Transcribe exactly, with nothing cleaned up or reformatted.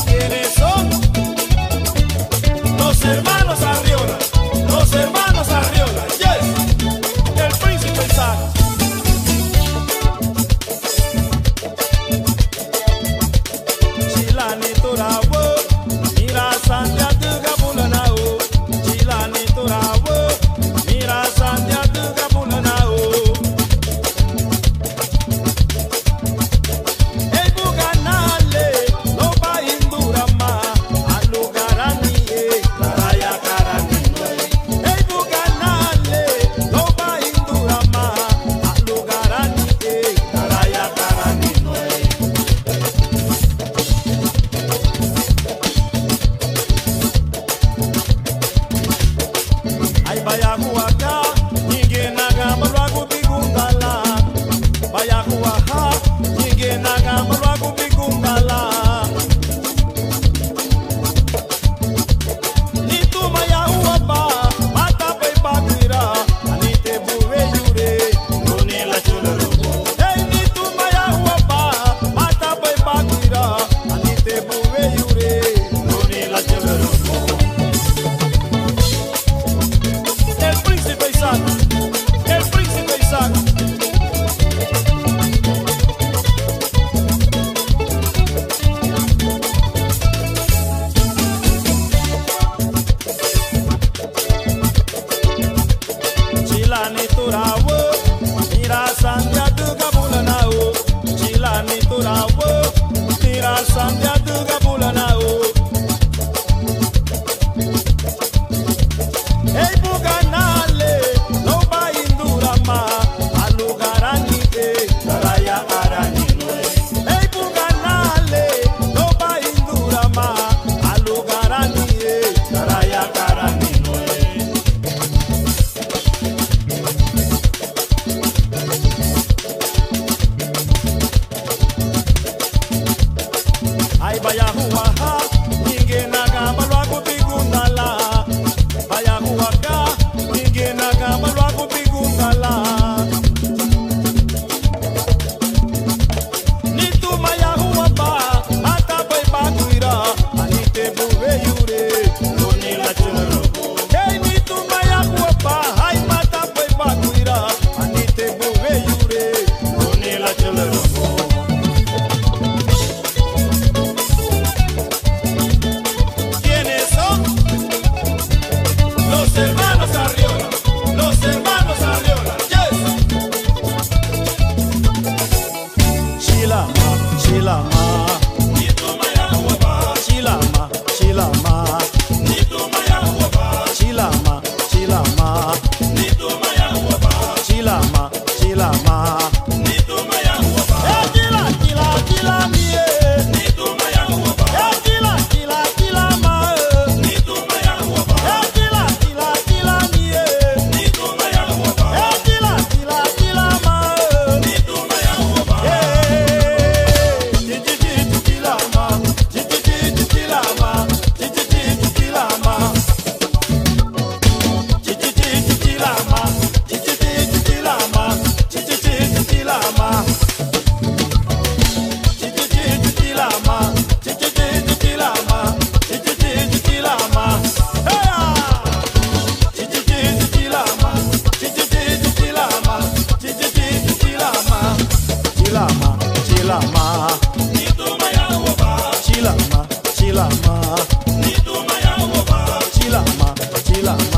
¿Quiénes son? Los hermanos Arriola. Los hermanos Arriola. Yes. El príncipe Isaac. Chila nitu rawo, mira sandia duga bula nau. Chila nitu rawo, mira sandia duga bula nau. Ei buga nale, loba indurama, alugarani e, laraya karani nue. Ei buga nale, loba indurama, alugarani e, laraya karani nue. Ai bayahuaga, ñingi nagamba luagu bigundala. Bayahuaha, ñingi nagamba luagu bigundala. Nitu mayahuaba, mata bai baguira, anite buweyure, luni lachularugu. Ei nitu mayahuaba, mata bai baguira, anite buweyure, luni lachularugu. El príncipe Isaac, el príncipe Isaac. Chila nitu rawo, mira sandia duga bula nau. Chila nitu rawo, mira sandia duga bula nau. Ei buga nale, loba indurama, alugarani e, laraya arani nue. Ei buga nale, loba indurama, alugarani e, laraya karani nue. Ai bayahuaha, ñingi nagamba luagu bigundala. Bayahuaga, ñingi nagamba luagu bigundala. Nitu mayahuaba, mata bai baguira, anite buweyure, luni lachularugu. Ei nitu mayahuaba, ai mata bai baguira, anite buweyure, luni lachularugu. ¿Quiénes son? Los hermanos Arriola. Los hermanos Arriola. Yes. Chilama, chilama. Chilama, chilama. Chilama, chilama. Chilama, chilama. Eh, chila, chila, chila, mie. Eh, chila, chila, chila, ma, eh. Eh, chila, chila, chila, mie. Eh, chila, chila, chila, ma, eh. Eh, chi, chi, chi, chi, chilama. Chi, chi, chi, chi, chilama. Chi, chi, chi, chi, chilama. Chi, chi, chi, chi, chilama. Chi, chi, chi, chi, chilama. Chi, chi, chi, chi, chilama. Chi, chi, chi, chi, chilama. Chi, chi, chi, chi, chilama. Chi, chi, chi, chi, chilama. Hey, ah! Chi, chi, chi, chi, chilama. Chi, chi, chi, chi, chilama. Chi, chi, chi, chi, chilama. Chilama, chilama. Chilama, chilama. Chilama, chilama.